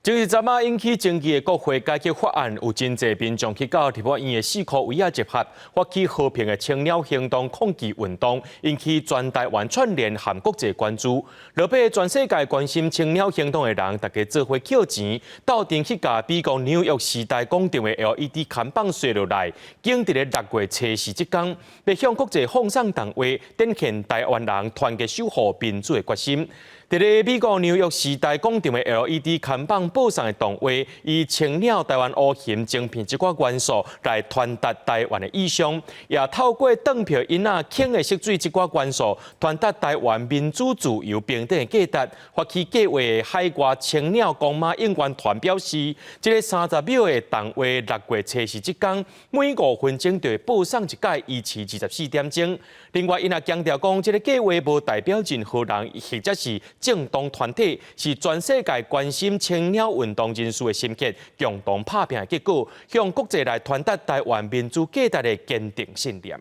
這是昨仔引起爭議的國會改革法案，有真濟民眾去到立法院的四箍圍仔集合，發起和平的青鳥行動抗議運動，引起全台灣串聯和國際關注。落尾全世界關心青鳥行動的人，大家做伙抾錢，鬥陣去共美國紐約時代廣場的 LED 看板摔落來，竟佇咧六月初四這工，欲向國際放送動畫，展現台灣人團結守護民主的決心。佇咧美國紐約時代廣場的 LED 看板播送的動畫，以青鳥、台灣烏鴴晶片這寡元素來傳達台灣的意象，也透過當票囡仔輕的色水這寡元素，傳達台灣民主、自由、平等的價值。發起計劃的海外青鳥公媽應援團表示，這个30秒的動畫六月初四這工，每5分鐘就會播送一擺，維持24點鐘。另外，𪜶也強調講，這个計劃無代表任何人，或者是政黨團體，是全世界關心青鳥運動人士的心血，共同拍拚的結果，向國際來傳達台灣民主價值的堅定信念。